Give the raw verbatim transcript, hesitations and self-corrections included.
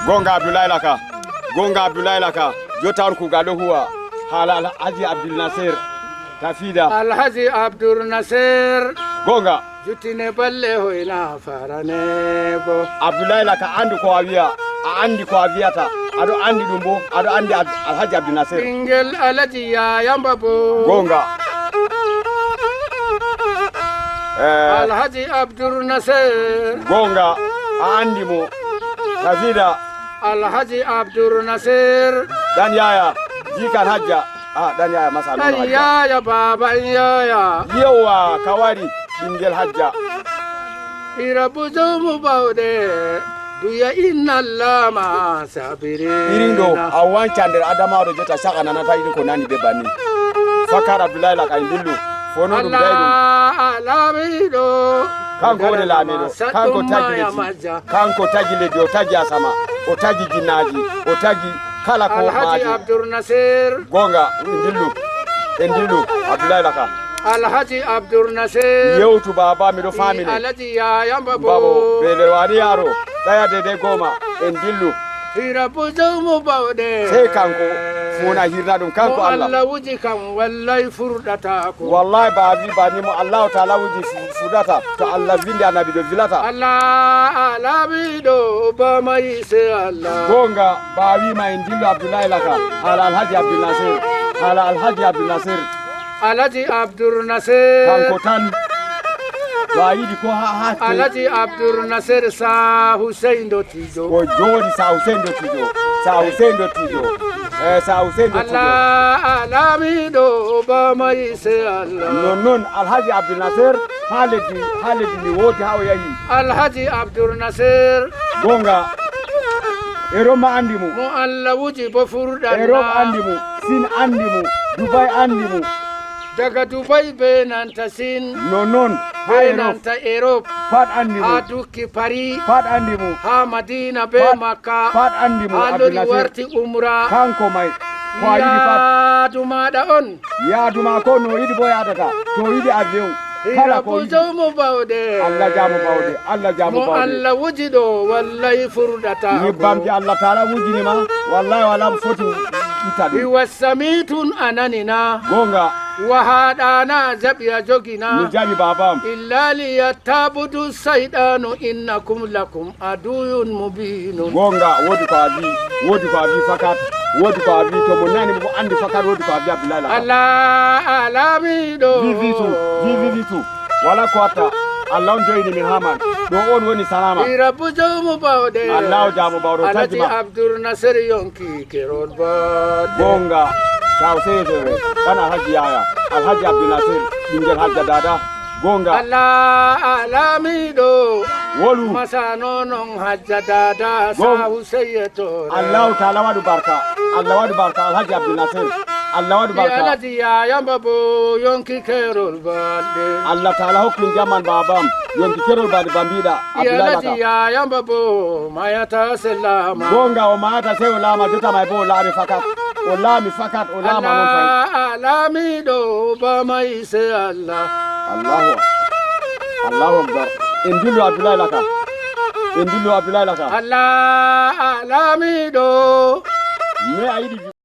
Goonga Abdoulaye Laka. Goonga Abdoulaye Laka. Jotta on kuugal ɗo huwa. Haala Alhaji Abdul Nasir. Tafida. Alhaji Abdul Nasir. Goonga. Juttine balle hoyna faranego. Abdoulaye Laka, anndu ko a wiya. A anndi ko a wiyata. Aɗo anndi ɗum bo. Aɗo anndi Ab-, Alhaji Abdul Nasir. Ɓinngel Alhaji Yaya Mbabo. Goonga. Eh. Alhaji Abdul Nasir. Goonga. A anndi mo. Tafida. Alhaji Abdul Nasir. Dan Yaya, jikan Hajja. Ah, dan Yaya masa nono Hajja. Dan Yaya, baban Yaya. Yewwa, ka wari, ɓinngel Hajja. Ira bujum bawde, duya inna lama sabiri. Irin ɗo, a wanca nder Adamawa ɗo jotta saka nanata irin ko nani be banni. Fakar Abdullahi Laka e ndillu, fono ɗum dayɗum. Allah, Lamiɗo. Kanko woni Laamiɗo, kanko tagi lesdi. Kanko tagi leddi, o tagi asama, o tagi jinnaaji, o tagi kala ko Alhaji maaji. Abdul Nasir. Goonga, en ndillu, en ndillu, Abdullahi Laka. Alhaji Abdul Nasir. Yewtu baaba, miɗo faamine. Alhaji Yaya Mbabo. Mbabo, be nder waani yaaro, ɗaya daidai goma, en ndillu. Hira bujum bawde. Sey kanko, funa hirna ɗum, kanko Mo Allah. Allah wuji kam, wallay furɗataako. Wallahi, ba a wi ba ni mo Allahu Taala wuji fu-, fuɗata. To Allah vindi, Annabi ɗo vilata. Allah, Lamiɗo, ba mai se Allah. Goonga, ba a wi ma en ndillu Abdullahi Laka. Haala Alhaji Abdul Nasir. Haala Alhaji Abdul Nasir. Alhaji Abdul Nasir. Kanko tan. To a yiɗi ko ha, ha toy. Alhaji Abdul Nasir Sa Hussein Dottijo. Ko jooɗi Sa Hussein Dottijo. Sa Hussein Dottijo. Eh, Sa Hussein Dottijo. Allah, Lamiɗo, ba mai se Allah. Non, non, Alhaji Abdul Nasir, ha leddi, ha leddi ndi woodi ha o yahi. Alhaji Abdul Nasir. Goonga. Europe ma anndi mo. Mo Allah wuji bo furɗan Europe na. Anndi mo. Sin anndi mo. Dubai anndi mo. Daga Dubai be nanta Sin. Non, non. Ha Be Europe. Nanta Europe. Pat anndi mo. Ha dukki Paris. Pat anndi mo. Ha Madina be Pat, Makka. Pat anndi mo, Ha lori Abdul Nasir. Warti Umra. Kanko mai. Ko a yiɗi pat. Yaadu maɗa on. Yaadu ma ko no yiɗi bo yaadata. To yiɗi avion. Kala ko yiɗi. Hira bujum bawde. Allah jaamu bawde. Allah jaamu Mo bawde. Allah wuji ɗo, wallay furɗata ko. Nyebbamji Allah Taala wujini ma. Wallahi wala mo foti itta ɗum. Iwa samitun anani na. Goonga. Wa haɗa na jaɓi a jogi na. Mi jaɓi baabam. Illa li yattabudu sayɗanu innakum lakum aduwwun mubinun. Goonga, woodi ko a wi, woodi ko a wi fakat, woodi ko a wi, to mo nani mo anndi fakat, woodi ko a wi Abdullahi Laka. Allah, Lamiɗo. Vivitu, vivitu. Wala ko watta. Allah on joini min ha man. Ɗo on woni salama. Ira bujum bawde. Allah o jaamu bawɗo, Alhaji tagi ma. Abdul Nasir yonki kerol baɗde. Goonga. Saw sey sey. Ɗan Alhaji Yaya. Alhaji Abdul Nasir. Ɓinngel Hajja Dada. Goonga. Allah, Lamiɗo. Wolu. Masano non Hajja Dada. Goonga. Saw sey to. Allahu Taala waɗu barka. Allah waɗu barka. Alhaji Abdul Nasir. Allah waɗu barka. Alhaji Yaya Mbabo yonki kerol baɗde. Allah Taala hokkin jaman baabam. Yonki kerol baɗde bambiɗa. Abdullahi Laka. Yaya Mbabo mayata selama. Goonga o mayata sey o laama, jotta mai bo o laami fakat. O laami fakat, o laama non fay. Allah, Lamiɗo ba mai sey Allah. Allahu Akbar. Allahu Akbar. En dillu Abdullahi Laka. En dillu Abdullahi Laka. Allah, Lamiɗo. Me a yiɗi